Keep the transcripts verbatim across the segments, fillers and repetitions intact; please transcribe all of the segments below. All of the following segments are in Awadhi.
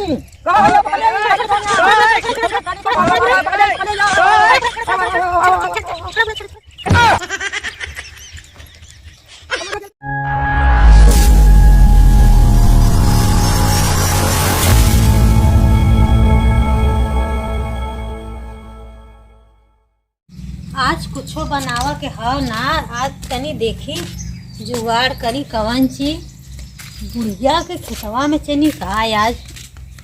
आज कुछो बनावा के हव ना, आज तनी देखी जुगाड़ करी कवन चीज। बुढ़िया के खेतवा में चली का आज।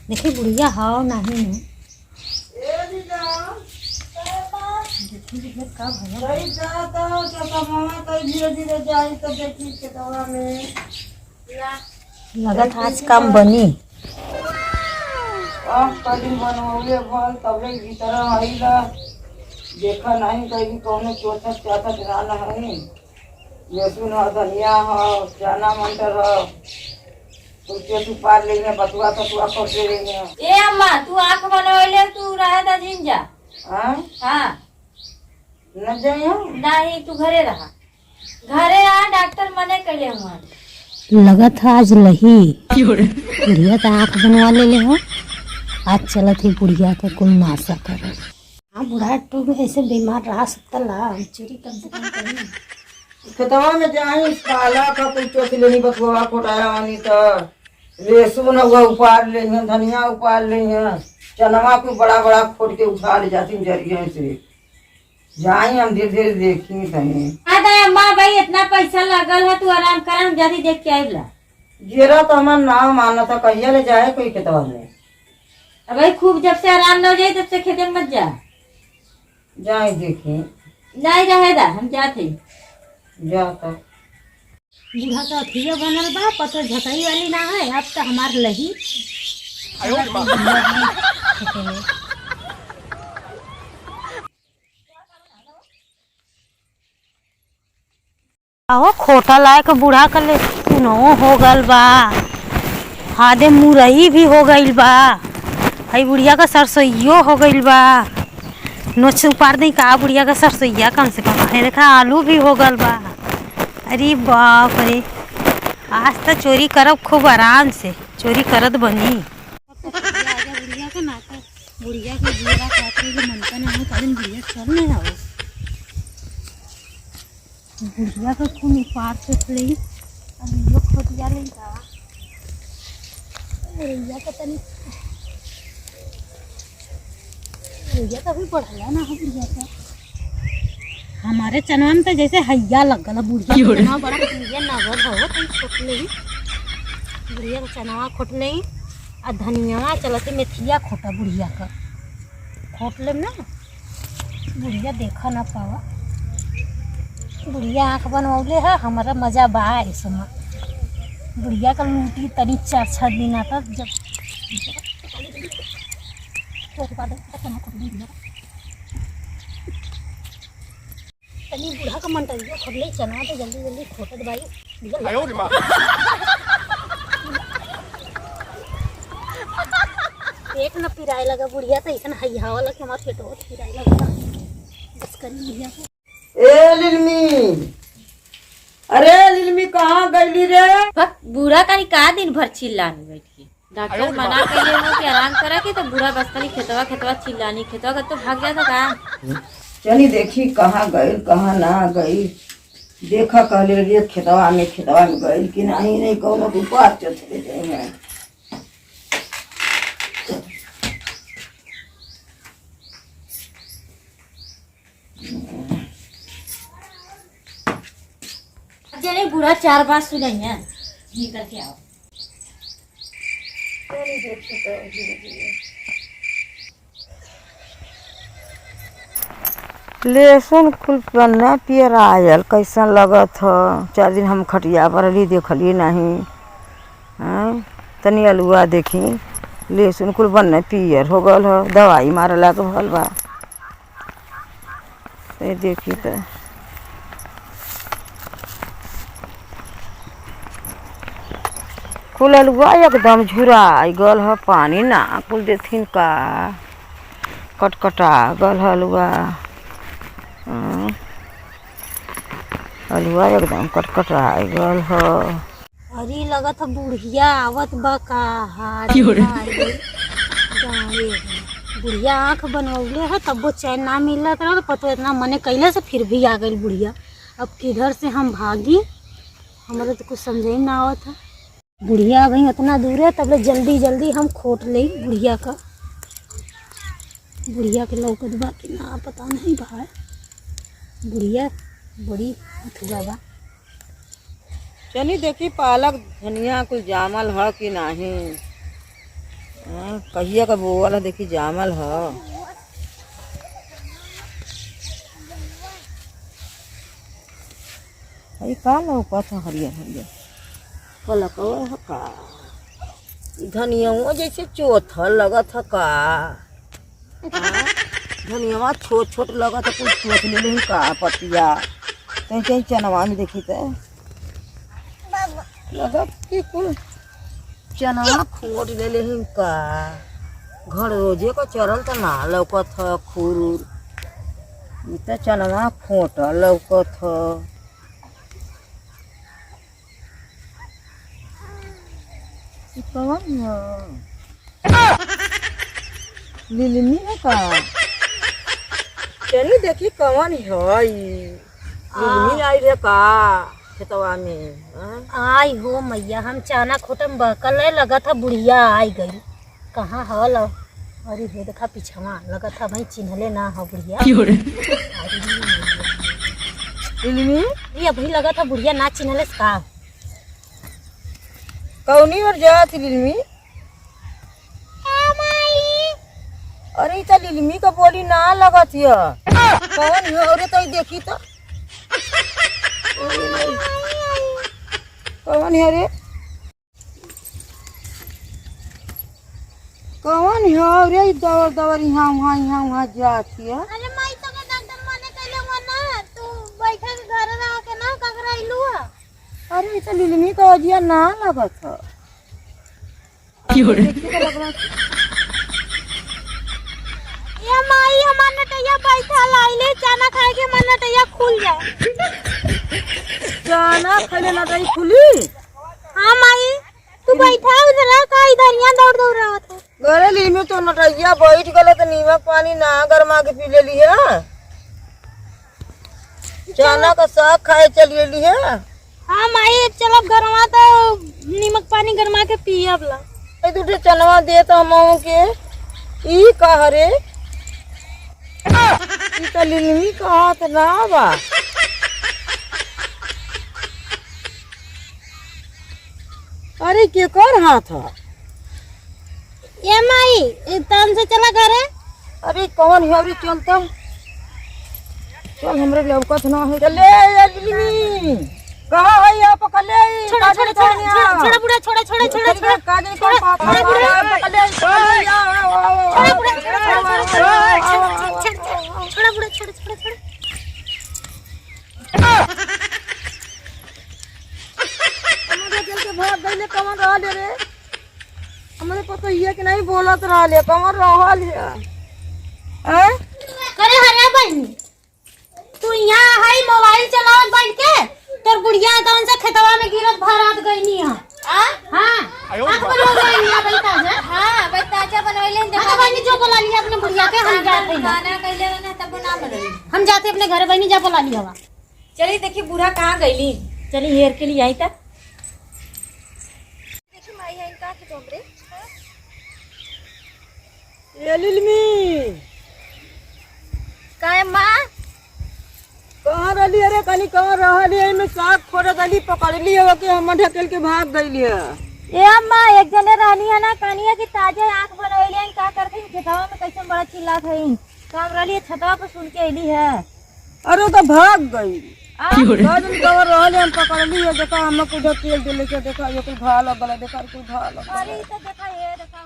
देखी बुढ़िया हव नाही नु। ए दीदा। देखी बुढ़िया का भला। कहीं जाता हो तो कमावा तो धीरे धीरे जाई तो देखी खेतवा में। लगत आज काम बनी। अब कदिन बनवले भल, तबले भीतर आइला। देखा नहीं कहीं कौनो चोथत चाथत ना नहीं। लहसुन ह, धनिया ह, चना मटर ह। कुल चोथ उपार लेइहे, बथुआ तथुआ खोटे लेइहे। ए अम्मा, तू आँख बनवले, तू रहे दा जिन जा। हाँ? हाँ। न जाइए? नहीं, तू घरे रहा। घरे आ, डॉक्टर मने कइले हुआ। लगत है आज लही। बुढ़िया का आँख बनवा लेले हो। आज चलत ही बुढ़िया का कुल नासा कर। हाँ, बुढ़ा टू में ऐसे बीमार रहा सकता ला, हम चोरी कर देते हैं कहीं। खेतवा में जाई, पाला का कुल चोथ लेनी, बथुआ खोटाया आनी त लहसुन हुआ उपार लेइहे, धनिया उपार लेइहे, चनवा कुल बड़ा बड़ा खोट के उठा ले जाती जरिया से। जाई हम धीरे धीरे देखी तनी। आ दे अम्मा भाई, इतना पैसा लगल है, तू आराम कर, हम जल्दी देख के आइबला। जेरा तो हमार नाम मानत है, कहिया ले जाए कोई खेतवा में। अब भाई खूब जब से आराम न हो जाए तब से खेते में मत जा। जाए देखी। नहीं रहे दा, हम जात हई। जा तो। बूढ़ा तो अथिया बनल बा, पतो झकई वाली ना है, अब तो हमार लही। अयो रे माँ। अहो, खोटा लायक बूढ़ा क ले सुनो हो गल बा, आदे मुरई भी हो गइल बा, हई बुढ़िया क सरसोइयो हो गइल बा। नोच उपार दई का बुढ़िया क सरसोइया कम से कम। हे देखा, आलू भी हो गल बा। अरे बाप रे, आज त चोरी करब खूब आराम से, चोरी करत बनी। आजा बुढ़िया के नाटक, बुढ़िया के जियरा काटे के मनता ना हो, काहे बुढ़िया चल नहीं आवे। बुढ़िया के खून उपार से ले, अब यो खोटिया ले जावा। बुढ़िया के तनी, बुढ़िया तो अभी बढ़ला ना हो बुढ़िया के। हमारे चनवा में तो जैसे हैया लग गल बुढ़िया के। चनवा बड़ा बुढ़िया नगद हो, तनी खोट ले। बुढ़िया के चनवा खोट ले। आ धनिया चलते मेथिया खोटा बुढ़िया का। खोट लेम ना, बुढ़िया देखा ना पावा। बुढ़िया आँख बनवले है, हमारा मजा बा इस समय। बुढ़िया का लूटी तनी चार छह दिन आता जब। तनी बूढ़ा का मंटरिया खोट ले, चनवा तो जल्दी जल्दी खोटत बाई। आयो रे माँ। पेट न पिराए लगा बुढ़िया, तो ऐसन हैया वाला कि हमार पेटवा पिराए लगा। बस करी बुढ़िया को। ए लिलमी, अरे लिलमी, कहाँ गइली रे? बक, बूढ़ा कानी का दिन भर चिल्लाने बैठ के। डॉक्टर मना कइले हो कि आराम करा के, तो बूढ़ा बस खाली खेतवा, खेतवा चिल्लानी, खेतवा का तो भाग जाता का? चली देखी कहाँ गइल, कहाँ ना गइल। देखा कहले रहिए खेतवा में, खेतवा में गइल कि नहीं, नहीं कौनो के ऊपर चढ़ चले जाए। अब जाने बूढ़ा चार बात सुनाई है, निकल के आओ। लहसुन कुल पन्ना पियरायल, कैसन लगत ह? चार दिन हम खटिया पर रहली, देखली नहीं। हैं? तनी अलुआ देखी, लहसुन कुल बन्ने पियर हो गल ह, दवाई मारे लाग भल बा। ए देखी त, कुल अलुआ एकदम झुराई गल ह, पानी ना कुल देथिन का, कटकटा गल ह अलुआ। हम्म, अलुआ एकदम कटकटाई गल ह। अरे, लगत ह बुढ़िया आवत बा का? हाय, क्यों रे? हाय रे। ये बुढ़िया आँख बनवले है, तब वो चैन ना मिलत रहा, तो पतो इतना मने कैले से फिर भी आ गई बुढ़िया। अब किधर से हम भागी, हमारे तो कुछ समझे में ना आवत है। बुढ़िया अभी उतना दूर है, तब ले जल्दी जल्दी हम खोट ले बुढ़िया का। बुढ़िया के लौकत बा कि ना, पता नहीं भाई। बुढ़िया बड़ी अथुआ बा। चली देखी पालक धनिया कुल जामल ह कि नाही। हाँ, कहिया का बोअल ह, देखी जामल ह। ई का लौकत ह हरियर हरियर? पलकवा ह का? ई धनियवा जैसे चोथल लगत ह का? हाँ? धनियवा छोट छोट लगत ह, कुछ चोथ लेले ही का पतिया? कहीं कहीं चनवा में देखी त लगत कि कुल चनवा खोट लेले ही का? घर रोजे को चरल त ना लौकत ह खुरुर, ई त चनवा खोट लौकत ह। ई कवन ह? लिलमी ह का? चली देखी कवन ह ई। लिलमी आई रहे का खेतवा में, हाँ? आई हो मैया, हम चाना खोटे में बहकल है, लगत ह बुढ़िया आई गई। कहाँ हल? अरे हे देखा पिछवा, लगत ह भाई चिन्हले ना हो बुढ़िया। क्यों रे? अरे मैया। लिलमी? ये अभी लगत ह बुढ़िया ना चिन्हले से का? कौनी ओर जात लिलमी? अरे, ई त लिलमी क बोली ना लगत हिय। कौन हिय? अरे, तई देखी त। कौन हिय रे? कौन हिय रे? ई दवर दवर इहाँ उहाँ, इहाँ उहाँ जात हिय। अरे माई, तो के डॉक्टर मने कहले हुआ ना, तू बैठे के घर रह के ना, ककरा अइलू ह? अरे, ई त लिलमी क अजिया ना लगत ह। क्यों रे? ए माई, हमार नटैया बैठल आइले, चना खाए के हमार नटैया खुल जाए। चना खइले नटई खुली? हाँ माई, तू बैठा उधर, का इधर यहाँ दौड़ दौड़ रहा था? अरे लिलमी, तो नटैया बैठ गल त नीमक पानी ना गरमा के पी लेली है। चना का साग खाए चल गेली है। हाँ माई, चलब गरवा त नीमक पानी गरमा के पियब ला। ए, दू ठे चनवा दे त हमहू के। ई का हरे? ई त लिलमी कहत ना बा। अरे, केकर हाथ ह? ए माई, ए, तन से चला घरे। अरे, कौन है? अरे, चल तब। चल, हमरे लौकत ना है। चले, ए लिलमी। कहाँ है आप? कले आई। छोड़ा, काजल छोड़ा, छोड़ा, कौन है? छोड़ा, छोड़ा, बुढ़ा, छोड़ा, छोड़ा, छोड़ा, चल, छोड़ा। काजल कौन छोड़ा, बाप छोड़ा, है? बुढ़ा। आप कले आई। छोड़ा, बुढ़ा, छोड़ा, छोड़ा, छोड़ा, छोड़ा, छोड़ा, छोड़ा, बुढ़ा, छोड़ा, छोड़ा, छोड़ा। हमरे चल के भाग गइले, कौन रहा ले रे? हमरे पतोहिया के नहीं बोलत रहले, कमर रहल है। हैं? करे हरे बहिनी, तू यहाँ है मोबाइल चलावत बैठ के, तोर बुढ़िया तवन से खेतवा में गिरत भरात गईनी है। आ? हाँ। आँख बनवा गईनी है, बैठा जा। हाँ, बैठा जा, बनवैले हैं, हाँ, देखा तो बहिनी, जो बोला लिया अपने बुढ़िया के, हम जाते हैं। मना कइले रहे ना, तब ना बनवैले। हम जाते अपने घर, बहिनी, जा बोला लिया हुआ। चली देखी बूढ़ा कहाँ गईली। चली हेर के लिए आई तक। देखी माई है इनका के तो हमरे। ए लिलमी। काहे माँ? कहाँ रहली? अरे कनी कहाँ रहली? एमे साग फोड़त रहली, पकड़ली हो के हम ढकेल के भाग गईली है। ए अम्मा, एक जने रहनी है ना, कहनी है कि ताजे आँख बनवैले हैं, का करते हैं खेतवा में, कैसे बड़ा चिल्लात है। काम रहली है, छतवा पर सुन के अइली है। अरे, वो तो भाग गई। आ? का जन कवर रहले, हम पकड़ली है, देखा, हम कुछ तेल दे लेके, देखा, ये कुल घाव लग गला, देखा, कुल घाव लग गला। अरे, ई तो देखा, ये देखा,